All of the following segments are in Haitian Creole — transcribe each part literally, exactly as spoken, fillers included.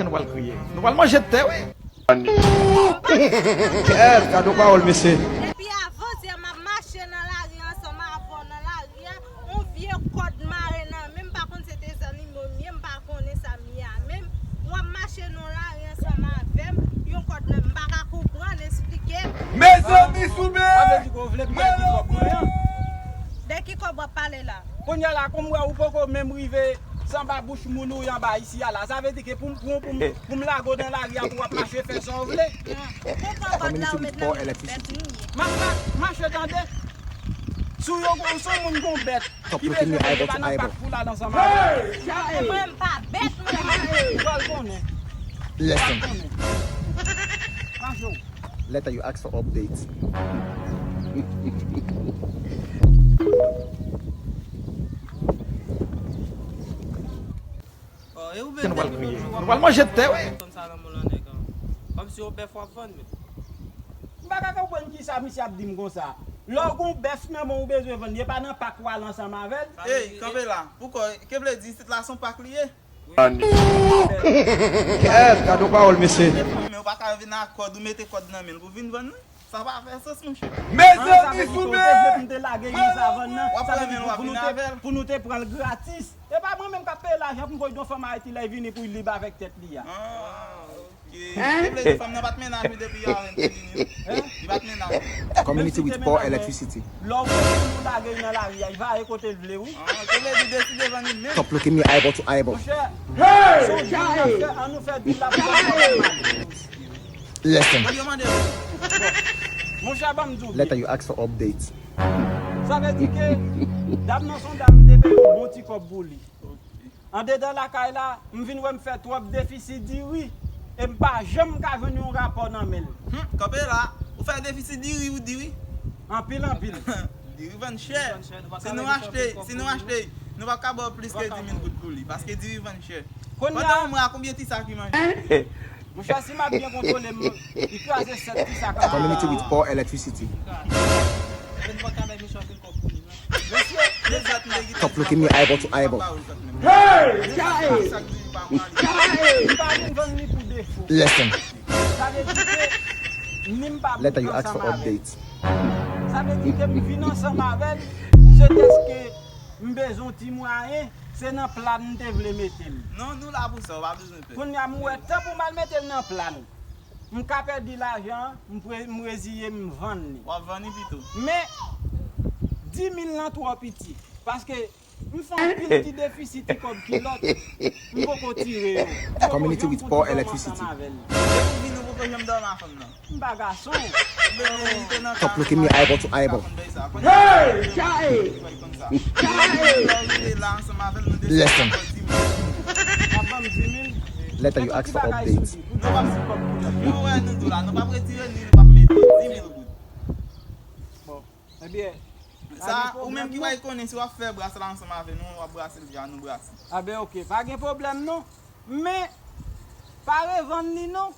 Nou pral kriye. Nou pral manje tè, wi. Kèt, gade yon pawòl, mesye. Depi avantyè, m ap mache nan lari ansanm avè w nan lari a. Yon vye kòd mare nan men m, m pa konn se te zanimo m ye, m pa konnen sa m ye a menm. W ap mache nan lari ansanm avè m, yon kòd nan men m, m pa ka konprann, esplike m. Mezanmi, sou men! Sa vle di ke w vle m pèdi kòb mwen an? De ki kòb w ap pale la? Kounye a la, kòm m wè ou poko menm rive sanba bouch moun ou ye anba isi a la, sa vle di ke pou m, pou m, pou m, pou m lage w nan lari a pou w ap mache fè sa w vle? Pou kòb la ou met nan men m, bèt li ye. M ap ma-, mache tande. Si w yon, si w yon moun gon bèt, ki bezwen vin, pa nan pak pou l al ansanm avè w. E mwen, m pa bèt, mwen. Ou pral konnen. Ou pral konnen. Mache w. Later you ask for updates. Oh, e ou menm, depi lòt jou w ap, nou pral manje tè, wi. Kòmsi yon bèf w ap vann, men. M pa ka konprann kisa misye ap di m konsa. Lè w gon bèf nan men w, ou bezwen vann li, e pa nan pak w al ansanm avè l? Ey, kanpe la. Poukò, ke vle di, isit la se yon pak li ye? Kèt, gade yon pawòl, mesye. Men ou pa ka vin ak kòd, ou mete kòd nan men l pou vin vann li? Sa pa fè sans, monchè. Mezanmi, sou men! W ap pran men l, w ap vin avè l. Pou nou te pran l gratis. E pa mwen menm k ap peye lajan pou m voye yon fanm Ayiti lè l vini pou l lib avèk tèt li a. Ah, ok. Hein? Se vle di fanm nan pa t mennaj ou depi avan l te vini, wi. Hein? Li pa t mennaj ou. Community with poor electricity. Lè w konnen pou lage l nan lari a, li va ale kote l vle, wi. Ah, se vle di deside vann li menm. Stop looking me eyeball to eyeball. Monchè, hey! Se yon deal n ap fè, an nou fè deal la pou nou fè mal. Listen. Mwen yo mande. Monchè, ban m di w byen. Later you ask for updates. Sa vle di ke dam nan se yon dam m te peye yon bon ti kòb pou li. Andedan lakay la, m vin wè m fè twòp defisi diri e m pa janm ka jwenn yon rapò nan men l. Hmm, kanpe la, ou fè defisi diri, ou diri? Anpil, anpil. Diri vann chè. Si nou achte, si nou achte, nou p ap ka ba w plis ke dis mil goud pou li, paske diri vann chè. Pandan yon mwa, konbyen ti sak li manje? Monchè, si m ap byen kontwole m, li kraze sèt ti sak anba. Community with poor electricity. Stop looking me eyeball to eyeball. Hey! Jae! Jae! M pa vin vann li pou defo. Listen. Sa vle di ke ni m pa vin ansanm avè l. Later you ask for updates. Sa vle di ke m vin ansanm avè l, se dèske m bezwen yon ti mwayen, se nan plan m te vle mete l. Non, nou la pou sa, ou pa bezwen pè. Kounye a m wè tan pou m al mete l nan plan. M ka pèdi lajan an, m pre-, m reziye m vann li. W ap vann li pito. Men, dis mil lan twò piti. Paske m fè anpil ti defisi, ti kòb kilòt, m poko tire yo. M poko janm poko dòmi ansanm avè l. Depi w vini, ou poko janm dòmi ak fanm nan. M pa gason. Stop looking me eyeball to eyeball. Hey! Jae! Listen. Later you ask for updates. Nou wè nou di w la, nou p ap retire ni nou p ap mete dis mil goud. Bon, ebyen, sa, ou menm ki wè konnen si w ap fè bras la ansanm avè nou, w ap brase l jan nou brase. A ben, ok, pa gen pwoblèm non. Men, pa revann li non.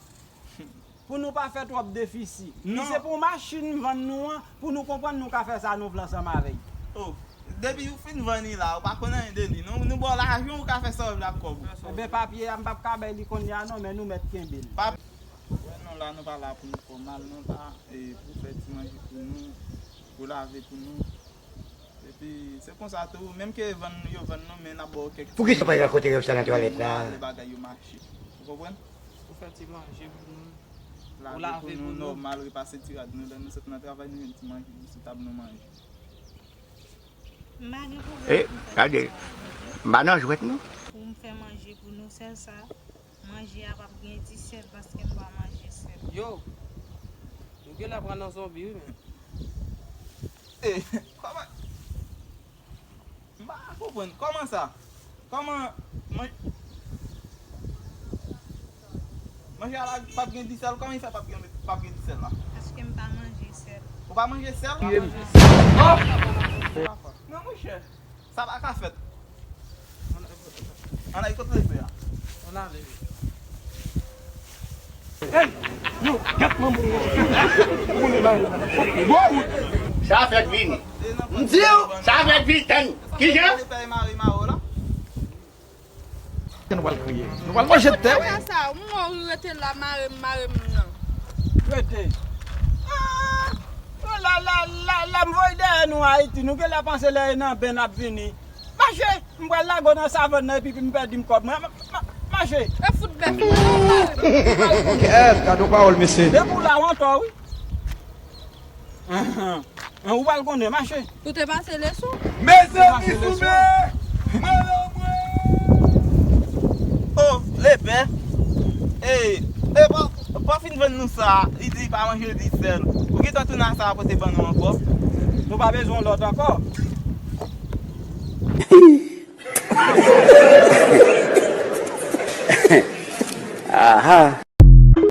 Pou nou pa fè twòp defisi. Li se pou machin m vann nou an, pou nou konprann nou ka fè sa nou vle ansanm avè l. Oh, depi ou fin vann li la, ou pa konn anyen de li. Nou, nou ba w lajan, ou ka fè sa w vle ak kòb ou. Ebyen, papye a, m p ap ka bay li kounye a non, men nou mèt kenbe l. Pap-, wè non, la nou pa la pou nou fè w mal, nou la, e, pou fè ti manje pou nou, pou lave pou nou. Epi, se konsa tou, menm ke vann yo vann nou, men n ap ba w kèk ti... Poukisa w pa al kote yo sa nan twalèt la? Lè bagay yo mache. Ou konprann? Ou fè ti manje pou nou. Lave pou nou nòmal, repase ti rad nou. Lè nou sot nan travay, nou jwenn ti manje sou tab nou manje. M pa gen pwoblèm pou m fè sa. E, gade, m pa nan jwèt non. Pou m fè manje pou nou, sèl sa. Manje a p ap gen ti sèl paske m pa manje sèl. Yo! Nou genlè pran nan zonbi wi, men. E, kòman? M pa konprann. Kòman sa? Kòman man-, manje a la p ap gen disèl? Kòman li fè p ap gen, p ap gen disèl la? Paske m pa manje sèl. Ou pa manje sèl? M pa manje sèl. Men monchè, sa pa ka fèt. Ann ale kot lefe a. Ann ale. Hey! Yo, gèt manman w. Moun li bay. Sa fèk vini. M di w, sa fèk vini. Tann. Kijan? Lefe a e mare mare w la. Nou pral kriye. Nou pral manje tè, wi. Sa, mwen ou rete la mare m, mare m nan. Rete. Ah, nou la, la, la, la, m voye dèyè nou Ayiti. Nou genlè panse lè e nan ben n ap vini. Mache, m pral lage w nan savann nan epi m pèdi m kòb mwen. Ma- ma- Mache. E fout bèf mwen. Kèt, gade yon pawòl, mesye. Depi w la w antò, wi. Ahan. An, ou pral konnen, mache. Ou te pase leson? Mezanmi, goumen! Mwen nan mwen! Oh, lepè. Ey, e pa, pa fin vann nou sa, li di li pa manje l di sèl. Ou gentan tounen a sa a pote ban nou ankò? Nou pa bezwen lòt ankò. Aha.